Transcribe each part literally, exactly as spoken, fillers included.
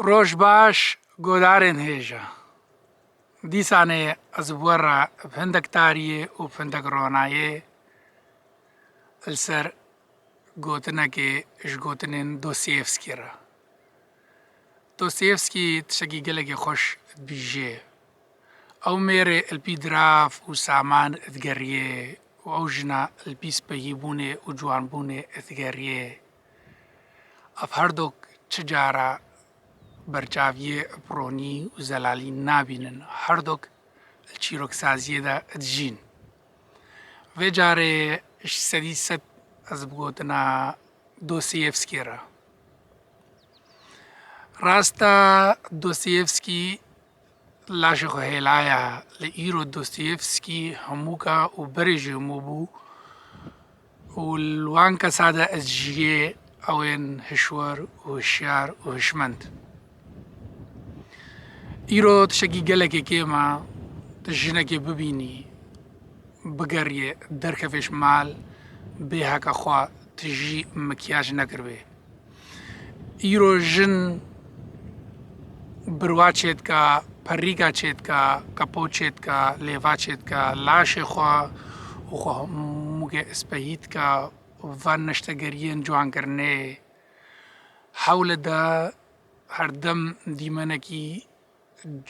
Roj baş, godarên hêja. Dîsanê ez bi we re bi hindek tariyê û bi hindek ronayê li ser gotinekê ji gotinên Dostoyevskî re. Dostoyevskî tiştekî gelekî xweş dibîjê. Ew mêrê li pî dirav û saman digeriyê û ew jina li pî spehîbûnê û ciwanbûnê digeriyê. Ev herdok çi cara berçaviyê bi ronî û zelalî nabînin, herdok li çîroksaziyê de dijîn. Vê carê ji sedî sed ez bi gotina Dostoyevskî re. Rast e, Dostoyevskî laşê xwe hêlaya, lê îro Dostoyevskî hemûka û berê ji hemû bû û li wan kesa de ez dijiyê, ew ên hişwer û hişyar û hişmend. Îro tiştekî gelekê kêm e, tu jinekê bibînî, bigeriyê, derkevê ji mal, bê heke xwe tijî mikyaj nekiribê. Îro jin birwa çêdika, perîka çêdika, kepo çêdika, lêva çêdika, laşê xwe û xwe hemûkê spehî dika û van neştegeriyên ciwankirinê. Hewle de herdem dîmenekî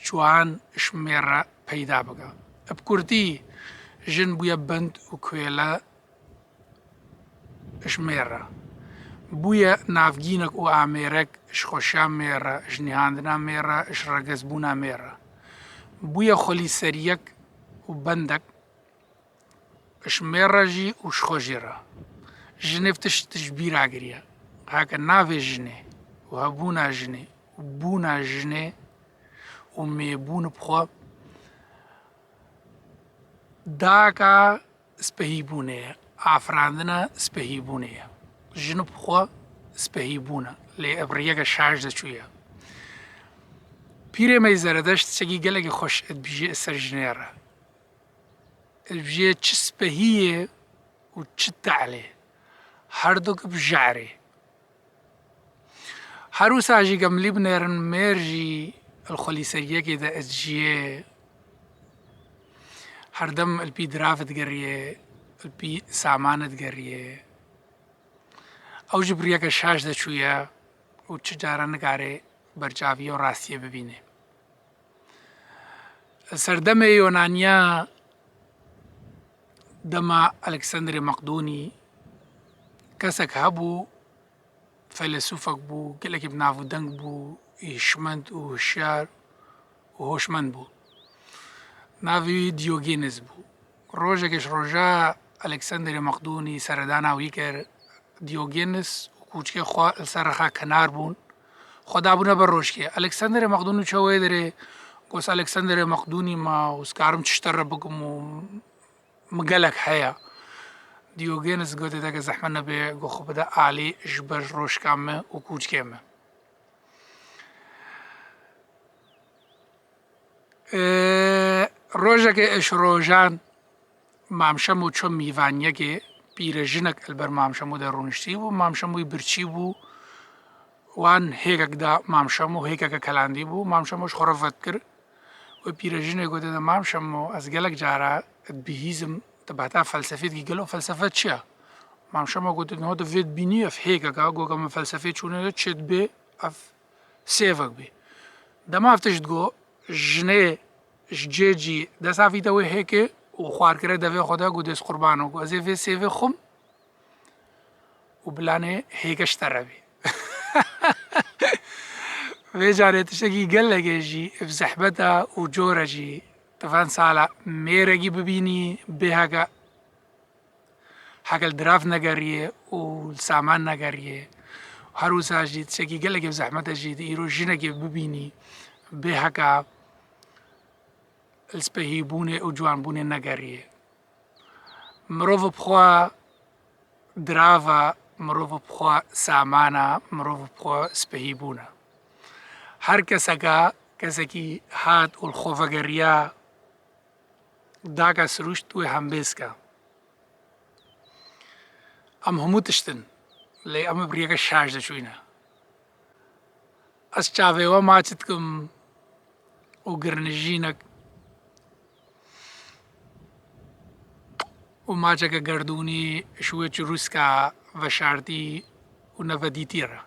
ciwan ji mêr re peyda bike. Bi kurtî, jin bûye bend û kuêle ji mêr re. Bûye navgînek û amêrek ji xweşiya mêr re, ji nîhandina mêr re, ji regezbûna mêr re. Bûye xwelîseriyek û bendek ji mêr re jî û ji xwe jî re. Jinê ev tişt ji bîra kiriye. Heke navê jinê û hebûna jinê û bûna jinê û mêbûn bi xwe daka spehîbûnê ye, afirandina spehîbûnê ye. Jin bi xwe spehîbûn e, lê ev riyeke şaş de çûye. Pîrê me yê Zeredeşt tiştekî gelekî xweş dibîje ser jinê re. Dibêje çi spehî ye û çi te'lê, herduk bi je'rê. Her wisa jî gemlî binêrin, mêr jî li xwelîseriyekê de dijiyê, herdem li pî dirav digeriyê, li pî saman digeriyê. Ew jî bi riyeke şaş de çûye û çi cara nikare berçaviya û rastiyê bibîne. Serdemê Yonaniya dema Alexandrê Maqdûnî kesek hebû, feylesûfek bû, gelekî bi nav û deng bû, hişmend û hişyar û hoşmend bû. Navê wî Diogenes bû. Rojekê ji roja Alexandrê Maqdûnî seredana wî kir, Diogenes û kûçikê xwe li ser rexa kenar bûn. Xwe dabûne ber rojkê. Alexandrê Maqdûnî çû wê derê, got, Alexandrê Maqdûnî, ma ez karim çi ji te re bikim û min gelek heye. Diogenes got, Te ke zehmet nebe, got, xwe bide alî ji ber rojka me û kûçikê me. Ê, rojekê ji rojan Mam Şemo çû mîvaniyekê, pîrejinek li ber Mam Şemo de rûniştî bû. Mam Şemoyî birçî bû, wan hêkek da Mam Şemo, hêkeke kelandî bû. Mam Şemo ji xwe re vet kir. Wê pîrejinê gote de, Mam Şemo, ez gelek cara dibihîzim, tu behta felsefê dikî, gelo felsefe çi ye? Mam Şemo gote, Niha tu vê dibînî, ev hêkek e, goke min felsefê çûnê de çê dibê, ev sêvek bê. Dema ev tişt got, jinê ji cê cî dest avîte wê hêkê û xwarkire devê xwe de, got, Dê ez qurban im, got, Ez ê vê sêvê xwim û bilanê hêke ji te re bê. Vê carê tiştekî gelekê jî bi zehmet e û cor e jî. Di van sala mêrekî bibînî, bê heke heke li dirav negeriyê û li saman negeriyê. Her wisa jî tiştekî gelekê bi zehmet e jî, di îro jinekê bibînî, bê heke li spehîbûnê û ciwanbûnê negeriyê. Mirov bi xwe dirav e, mirov bi xwe saman e, mirov bi xwe spehîbûn e. Her keseka, kesekî hat û li xwe vegeriya, daka sirûşt wê hembêz ke. Em hemû tişt in, lê em ê bi riyeke şaş de çûyîne. Ez çavê we maç dikim û girnijînek û maçeke gerdûnî ji wê çirûska veşartî û nevedîtî re.